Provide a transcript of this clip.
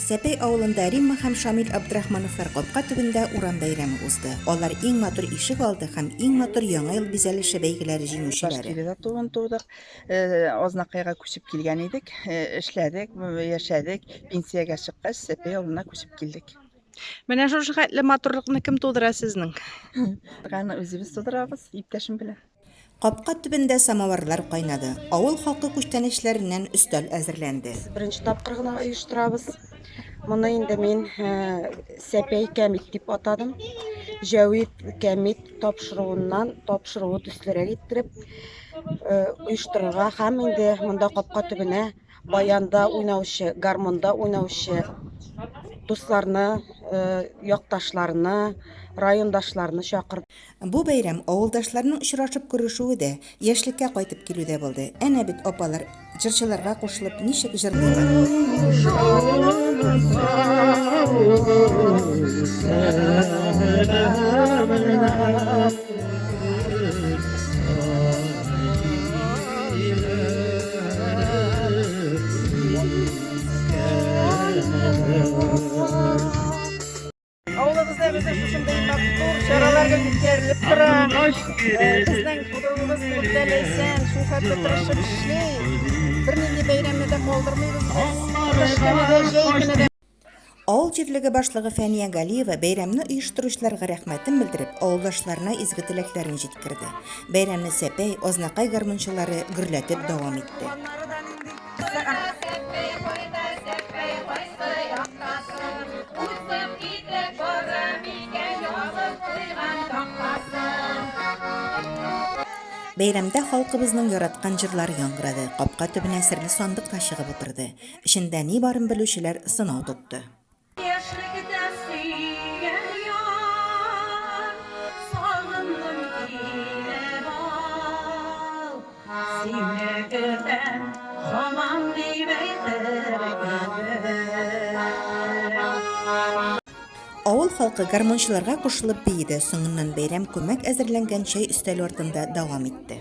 Сәпәй авылында Римма һәм Шамил Абдрахмановлар капка төбендә урам бәйрәме узды. Алар Иң матур ишек алды һәм Иң матур Яңа ел бизәлеше бәйгеләре җиңүчеләре. Башкириядә туган тудык. Азнакайга күчеп килгән идек. Эшләдек, яшәдек. Пенсиягә чыккач, Сәпәй авылына күчеп килдек. Менә шушы хәтле матурлыкны кем тудыра сезнең? Аны үзебез тудырабыз, иптәшем белән. Капка төбендә самоварлар кайнады, авыл халкы күчтәнәчләреннән өстәл әзерләнде. Без беренче тапкыр гына оештырабыз. Моны инде мин Сәпәй кәмит дип атадым. Җәвит кәмит тапшыруыннан тапшыруы төслерәк иттереп оештырырга һәм инде монда капка төбенә баянда уйнаучы, гармунда уйнаучы дусларны, якташларны, райондашларны чакырдым. Бу бәйрәм авылдашларның очрашып күрешүе дә, яшьлеккә кайтып килү дә булды. Әнә бит апалар җырчыларга кушылып ничек җырлыйлар. Авылыбызда безнең шушындый матур чаралар гел үткәрелеп тора. Безнең клубыбыз клубта Ләйсән шул хәтле тырышып эшли. Бернинди бәйрәмне дә калдырмыйбыз без. Кыш көне дә, җәй көне дә. Авыл җирлеге башлыгы Фәния Галиева бәйрәмне оештыручыларга рәхмәтен белдереп, авылдашларына изге теләкләрен җиткерде. Бәйрәмне Сәпәй, Азнакай гармунчылары гөрләтеп дәвам итте. Бәйрәмдә халкыбызның яраткан җырлары яңгырады, капка төбенә серле сандык та чыгып утырды. Эчендә ни барын белүчеләр сынау тотты. Яшьлектә сөйгән яр, сагындым килеп ал. Сине көтәм, һаман дип әйтер кебек. Авыл халкы гармунчыларга кушылып биеде, соңыннан бәйрәм күмәк әзерләнгән чәй өстәле артында дәвам итте.